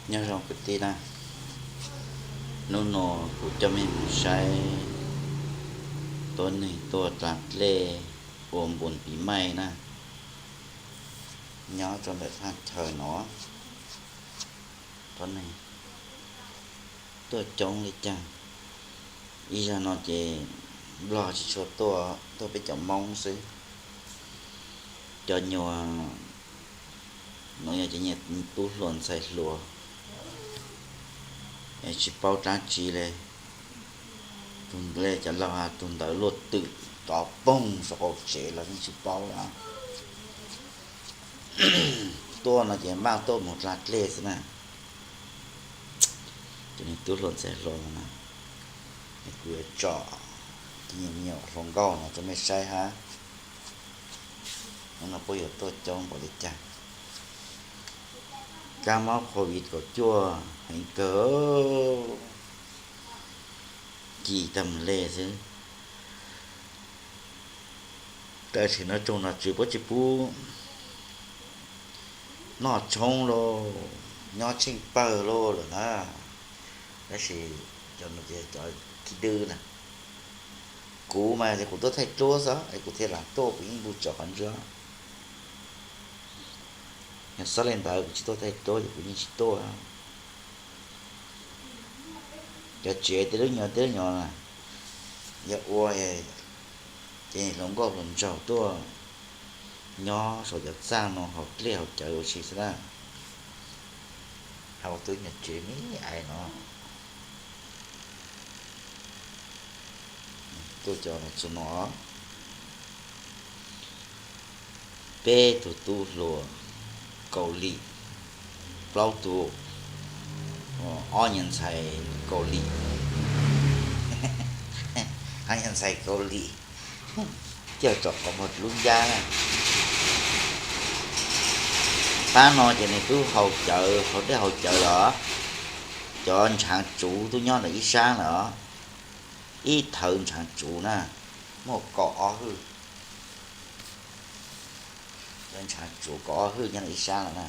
Nyob zoo kwv tij na, hnub no kuv coj mej mus saib tuab neeg tuaj dla dlej ua npun piv maij na, nyob rau ntawm thaj chaw no. Tuab neeg tuaj coob li cas, ib zag no ces Nplog tsis tshua tuaj, tuaj peb cov Hmoob xwb. Cov nyuag no yog cov nyuag tub hluas ntxhais hluas es tsis paub dlaab tsi le. Tus nplej cov laug has tus ntawd luaj twm rov poog saum qaum tsev los yeej tsis paub os. Tuaj no ces maj tuaj mus dla dlej xwb na. Cov niag tub hluas ntxhais hluas no na, kuv yuav tso cov me nyuam hluas nkauj no rau mej saib hab. Hnub no puab yuav tuaj coob npaum li cas. Kab mob covid kaum cuaj heev kawg, ci tag mus le xwb. Tam sim no tsoom nom tswv puab tsis pub noj tshoob lauj, nyob tsheej pawg lauj lawm na. Tab sis cov no ces cov khib dwb na. Kuv mas kuv tuaj thaij duab xwb es kuv thiaj lam tuaj, kuv yeej npug tsom qhov ntswg. Yog xav le ntawd kuv tsis tuaj thaij duab ces kuv yeej tsis tuaj. Cov tsev tej lub nyuag tej lub nyuag na, yog ua ces hluas nkauj hluas nraug tuaj nyob saum cov txaj no haus dlej haus cawv ua si xwb na. Hab ua tub nyuag tsev me ais no, tuaj cov no txug no. Peb tug tub hluas Kaus Lim, plaub tug, ob nyuag ntxhais Kaus Lim, ob nyuag ntxhais Kaus Lim, coj tsom qhov muag lub ncab na. Pab no ces nws tub haus cawv, haus dlej haus cawv los, cov ntshaav tsuv tub nyob ntawm ib sab lawm, ib thawv ntshaav tsuv na, muaj kaum ob hwj. Cov ntshaav tsuv kaum ob hwj nyob ntawm ib sab lawm na.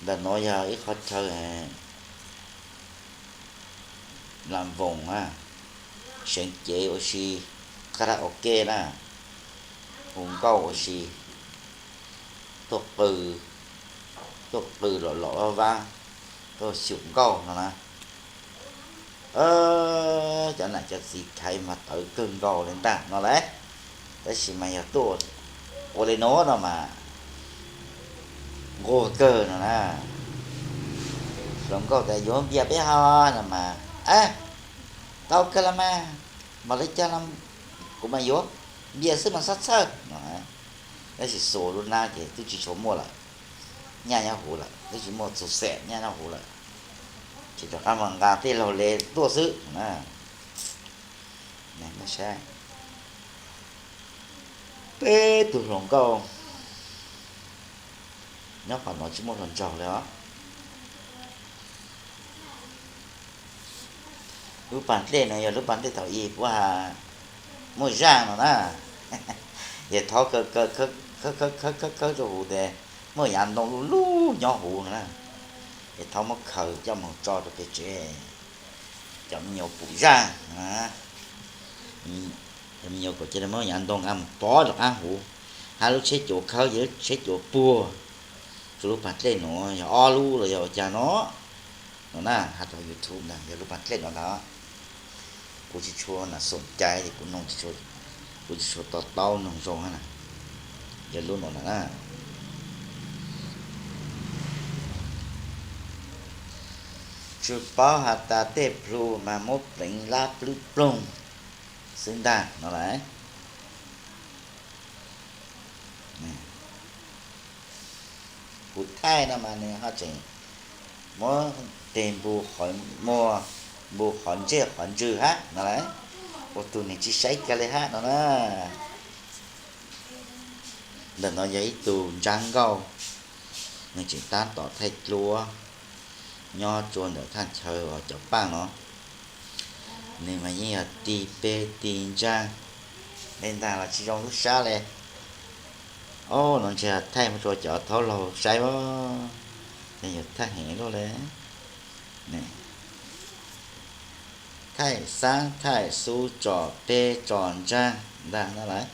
Ntawm no yog ib qhov chaw lam voos na, seev cev ua si, karaoke na, hu nkauj ua si, tuaj qw, tuaj qw los los vaj vab, tuaj xyum nkauj no na. Cov nam cov txiv khaiv mas tawv kawg nkaus li ntag no lauj. Tab sis mas yog tuaj ua li no no mas nquag kawg no na. Hluas nkauj tas yuav npias peb ho no mas, tau kawg los mas, mam li cas los kuv mam yuav, npias xwb mas sab txhawj no. Tab sis xuas lub nab ces twb tsis tshua muaj lawm, nyaj nyob huv lawm, twb tsis muaj txug xees, nyaj nyob huv lawm. Ces rov qab mas nqa tej laug le tuaj xwb na. Peb tug hluas nkauj nyob qhov no tsis muaj hluas nraug li os. Lub pas dlej no yog lub pas dlej thaum ub puab has muaj zaaj no na. Yawg Thaub khawb khawb khawb rau huv tes muaj yav ntoo luj luj nyob huv no na. Yawg Thaub muab khaws coj moog tso rau peg tsev, cov me nyuam pum zaaj. Cov me nyuam kuj cia li muab yav ntoo nqa mus pov rau qaab huv, hab lub tsheb cuav khawb ces lub tsheb cuav puag rua lub pas dlej nuav. Yog ob lub los yog ua caag no, no na, has rau YouTube ntag, yog lub pas dlej no ntag. Kuv tsis tshua na xoom cai es kuv noog, kuv tsis tshua to taub noog zoo hab na. Yog lub no ntag na. Tsis paub has tas tej plhu mas muab pleev lab plwb ploog xwb ntag no lauj. Kuv thaij no mas nws ho tseem muab teg npu qhov muag, npu qhov ntsej qhov ntswg hab no lauj. Ua tug neeg tsis saib kag li hab no na. Ntawm no yog ib tug ntsaab nkauj, nws tseem tab tom thaij duab nyob rua ntawm thaj chaw uas cov paaj no. Nws mas yeej yog tig peg tig ntsaag le ntag los tsis zoo lub sab le. Au, no ntshe thaij mus rau cov thaub laug saib os. Ces yog thaij heev luaj li. Thaij xab thaij xub tsom peb tsom ntsaag ntag no lawm.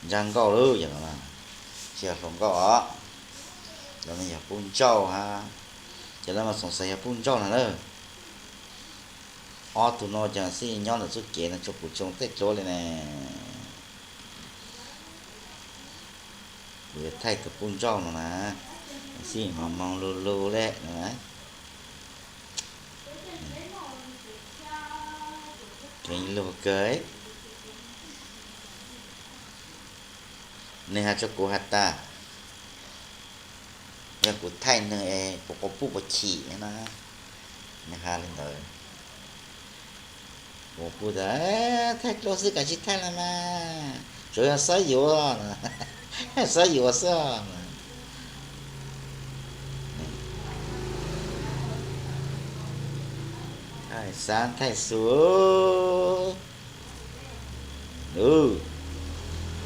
Ntsaag nkauj lauj, yog no tsis yog hluas nkauj os. Cov no yog puj ntsauj hab. Cov no mas xoom xaiv yog puj ntsauj na lawm. Ob tug no ces xij nyob ntawm txuj kev no tsuas pum tsoo tej dluav li ne. Kuv yuav thaij tus puj ntsauj no na, xij hmoov moog lug lug le no na. Kev lug kawg. Nwg has rua kuv has tas, yog kuv thaij nwg es kuv quas puj puas chim na. Nwg has li ntawd. Kuv puj tas, thaij dlua xwb kav tsij thaij le mas, tsuav yog xob yuav, xob yuav xwb. Thaij xab thaij xub.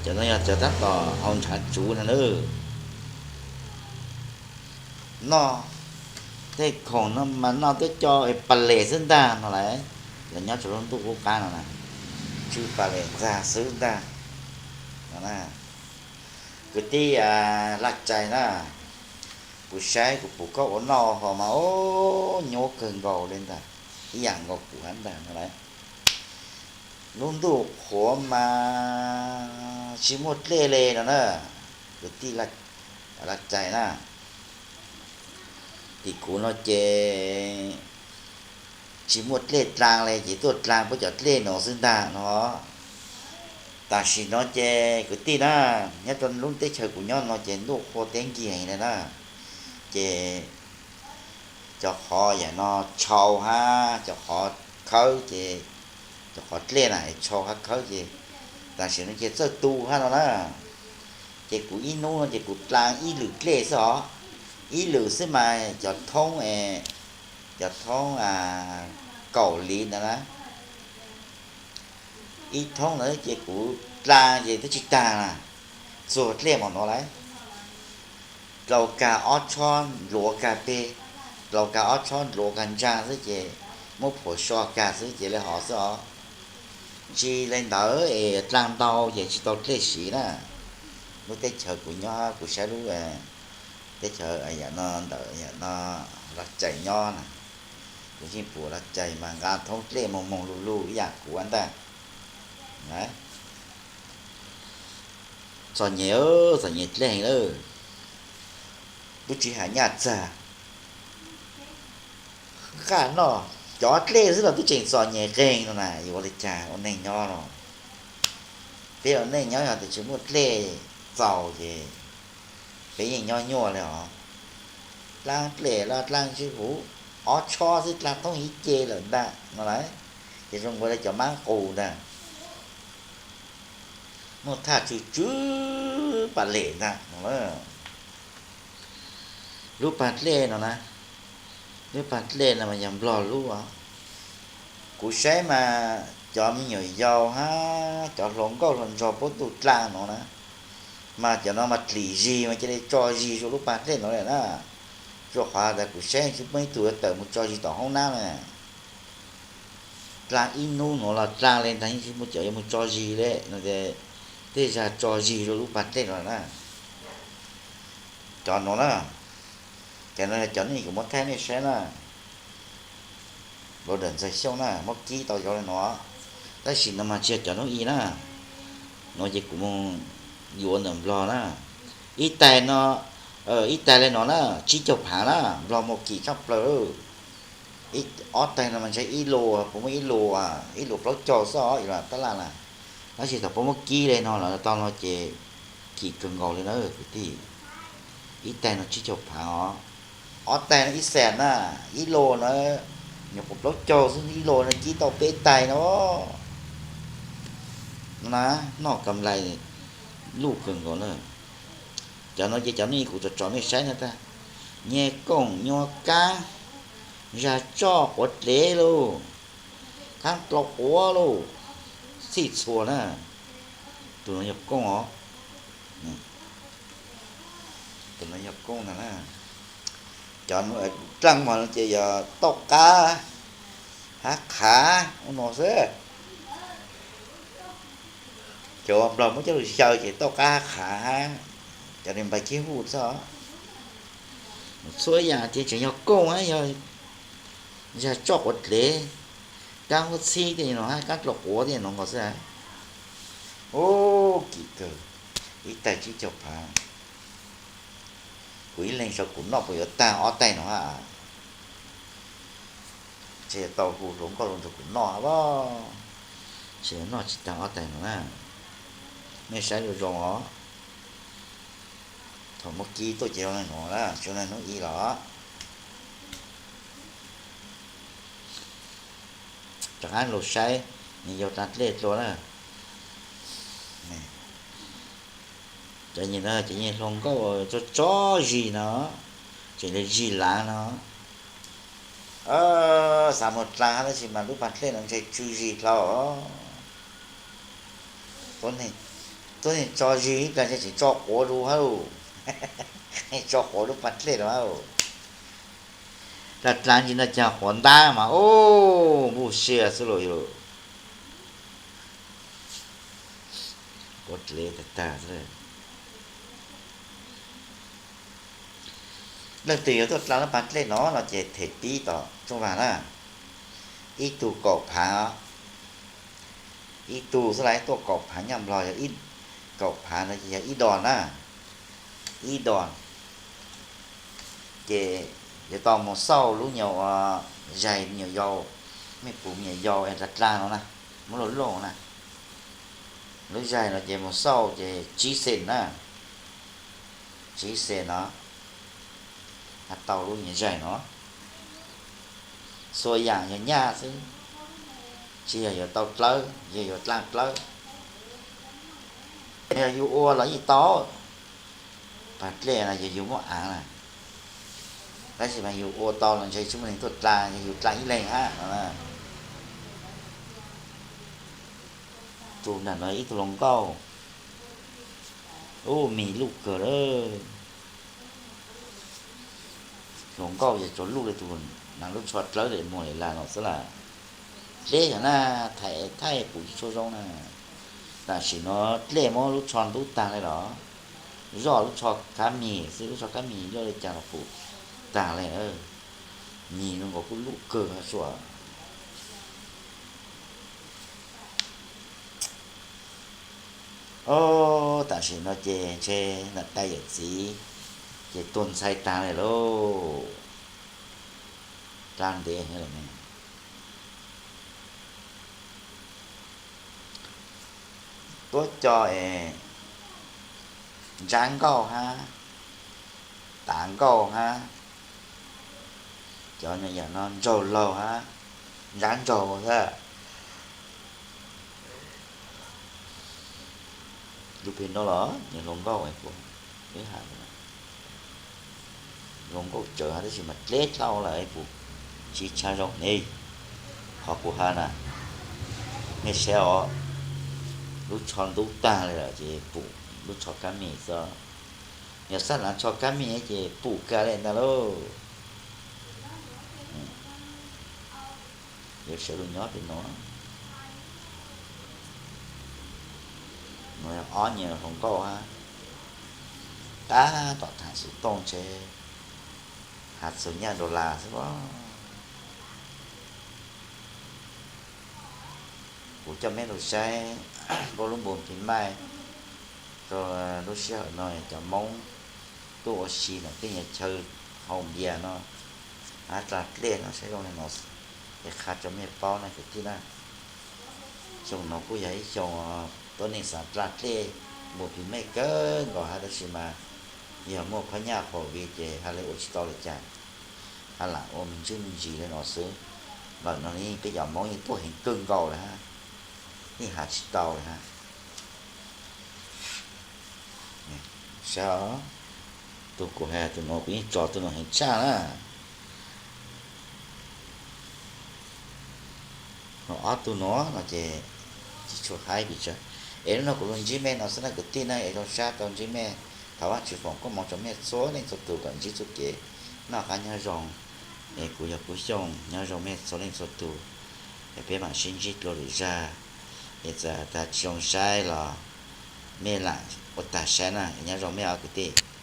Cov no yog cov tab tom hau ntshav tsuv no na. Noj tej khoom no mas noj tuab co pam les xwb ntag no lawm. Los nyob rau lub ntuj qub qab no na, tsw pam les ntxag xwb ntag no na. Kwv tij Laj Tsais na, kuv saib kuv pum koj ua noj ua haus mas ub nyuaj kawg nkaus li ntag, ib yam nkaus kuv hab ntag no lawm. Lub ntuj qhuav mas tsis muaj dlej li no na, kwv tij Laj Tsais na. Tim kuv no ces tsis muaj dlej dlaa li ces tuaj dlaa puab cov dlej no xwb ntag no. Tam sim no ces kwv tij na, nyob rau lub teb chaws kuv nyob no ces ntuj qhua teb nkig heev li na. Ces cov qhov yam no tshau hab cov qhov khawb ces, cov qhov dlej na tshau hab khawb ces tam sim no ces txawj tu hab no na. Ces kuv ib hnub no ces kuv dlaa ib lwm dlej xwb os. Ib lwm xwb mas cov thoob, cov thoob kaum liv ntawd na, ib thoob ntawd ces kuv dlaa ces twb tsis tag na. Txuag dlej mos no lawm, dlaa kag ob tshob nluav kag peg, dlaa kag ob tshob nluav kag ntsaag xwb ces muab phuam so kag xwb ces le hov xwb os. Tsis li ntawd es dlaa ntau ces tsis tau dlej siv na. Lub teb chaws kuv nyob, kuv saib lub teb chaws yam no ntawm yam no Laj Tsais nyob na, kuv yeej pum Laj Tsais mas nqa thoob dlej moog moog lug lug ib yam kuv ntag. Txom nyem, txom nyem dlej heev lawm. Tub tsi has nyaj txag, qaj noj cov dlej xwb los tub tseem txom nyem qeeg no na, yuav ua li cas ua neej nyob no. Peb ua neej nyob yog tias tsis muaj dlej txaus ces peb yeej nyob nyuaj li os. Dlaab dlej los dlaab tsis huv, ob tshob xwb dlaab thoob ib ce lawm ntag no lawm. Ces zoo nkaus li cov maab qus ntag, muaj thaj tsw tsw pam lem ntag no. Lub pag dlej no na, lub pag dlej no mas yog Nplog lub os. Kuv saib mas cov me nyuam yaus hab cov hluas nkauj hluas nraug puab tuaj dlaa no na, mas cov no mas dlim zig mas cia li tso zig rua lub pag dlej no lawm na. Rua qhov tas kuv saib tsis muaj ib tug yuav tawm mus tso zig tom hoob nab na. Dlaa ib hnub nuav los dlaa li ntag yeej tsis muaj cov yuav mus tso zig li no. Tej zag tso zig rua lub pag dlej no na. Cov nuav na, cov no yog cov kuv muab thaij nej saib na. Brother Ntxawg Xyooj na muab kib tau zoo li no, tab sis no mas tsis yog cov noob i na. No ces kuv mus yuav ntawm Nplog na. Ib tais no, ib tais li no na tsib caug phaav na, Nplog muaj kim tshaaj plaws. Ob tais no mas ntshe ib lus, puas muaj ib lus, ib lus plaub caug xwb os, ib lus tab laj na. Tab sis thaum puab muab kib li no lawm tau no ces kim kawg nkaus li na kwv tij. Ib tais no tsib caug phaav os. Ob tais no ib xees na, ib lus na nyuam qhuav plaub caug xwb, ib lus no kib tau peb tais no na. Noj kam lais luj kawg nkaus na. Cov no ces cov no kuv tso tso nej saib no tag. Nyeg kooj nyuag kaab, zag tsoj quav dlev lauj, qaab dlau quav lauj, txhij txhua na. Tus no yog koob os. Tus no yog koob ntag na. Cov dlaaj mog no ces yog tauj qab hab qhav ua no xwb. Cov nplog muab coj lug xyaw ces tauj qab hab qhav hab cov niag npais kib huj xwb. Txhua yaam tias tseem yog koob, yog zag tsoj quav dlev, kaab huab txhib tej no hab kaab dlua quav tej no nkaus xwb. Ub, kim kawg, ib taig tsib caug phav. Kuv ib leeg sau kuv noj puas yuav taag ob taig no hab? Ntshe tau hu hluas nkauj lug nrug kuv noj hab, ntshe noj tsis taag ob taig no na. Mej saib zoo zoo os. Thaum muab kib tuaj ces zoo le nuav na, tsis zoo le hnub i los. Rov qaab lug saib nws yog dlaag dlej dlua na. Cov, cov hluas nkauj tso tso zis no, tseem le zis laav no. Xav muag dlaag hab tab sis mas lub paag dlej no ntshe tsw zis dlhau. Tuab neeg tso zis ib plag ntshe tseem tso quav lug hab. Tso quav lub paag dlej no hab. Dlaag dlaag ntsis no caag quav ntab mas ub, npuj siab xwb lauj. Quav dlev tag tag xwb. Leej twg yuav tuaj dlaag lub paag dlej no no ces them pib tom tsooj vag na. Ib tug kaum phav, ib tug xwb lawm, tuaj kaum phav, nyob Nplog yog kaum phav no ces yog ib dos na, ib dos. Ces yuav tau mus xauj lub nyuag, zais nyuam yaus, mej pum nyuam yaus es dlaag dlaag no na, muab luj luj na. Lub zais no ces mus xauj ces tsib xees na, tsib xees no, hab tau lub nyuag zais no. Txhua yaam yog nyaj xwb, tsis yog yuav tau dlawb, yog yuav dlaag dlawb. Yog yug ua los yeej tau, paag dlej no yog yug muab aav na. Tab sis mas yug ua tau los ntshe tsis muaj neeg tuaj dlaag, yog yug dlaag ib leeg hab no. Tus nram no ib tug hluas nkauj, ub, mis luj kawg lawm. Hluas nkauj yog tsuas luj le tus na, lub tsho dlawb le muag le lag no xwb lawm. Dlej yog na, thaij thaij pum tsis tshua zoo na. Tam sim no dlej muab lub tsho ntub taag le los, zoj lub tsho kab mis xwb, lub tsho kab mis yog le caag los pum taag le. Mis zoo nkaus kuj luj kawg hab sua. Ob, tam sim no ces ntshe nam tais yawm txiv ces tuag ntxhais taag le lauj. Dlaag ntev heev lawm ne. Tuab co es ntsab nkauj hab, tav nkauj hab, cov no yam no ntsaug laug hab, ntsab ntsaug xwb. Lub peg no los nws hluas nkauj es kuv, ib ha, hluas nkauj tsawv hab tab sis mas dleb dlhau lawm es kuv tsis tshua zoo ne. Qhov kuv ha na, mej saib os, lub tsho ntub tag li lawm ces pum lub tsho kab mis xwb. Yog xab lav tsho kab mis ces pum kag li ntag lauj. Yuav sawv lug nyob pem no. No yog ob nyuag hluas nkauj hab, tab tom tham xov tooj ntshe has txug nyaj dollar xwb os. Kuv coj mej lug saib npauj lub npus phim maij rau lub sij hawm no cov Moob tuaj ua si ntawm tej nyuag chaw haus npias no, hab dlaag dlej no saib zoo li no, es qha rau mej paub na kwv tij na. Xyoo no kuj yog ib xyoo tuab neeg xav dlaag dlej npus phim maij kawg nkaus hab tab sis mas yog muaj phab nyaj qhuav viv ces ha le ua tsis tau li cas, ha lam ua me ntsuj me ntsis li no xwb. Lawm no yeej peb cov Moob yeej tuaj heev kawg nkaus lawm hab, yeej has tsis tau li hab. Saib os, tus kuv has tus no kuv yeej tso tus no heev tshaj na. Ho ob tug no no ces tsis tshua haib pes tsawg. Es hnub no kuv los ntsib mej no xwb na kwv tij na, es zoo sab tau ntsib mej. Thov Vajtswv foom koob hmoov rau mej txhua leej txhua tus kom ntsib txoj kev noj qab nyob zoo. Es kuv yog Kub Xyooj, nyob zoo mej txhua leej txhua tus. Es peb mam sib ntsib dua lwm zag. Es txawm tag tsis zoo saib los mej lam ua tag saib na, es nyob zoo mej os kwv tij.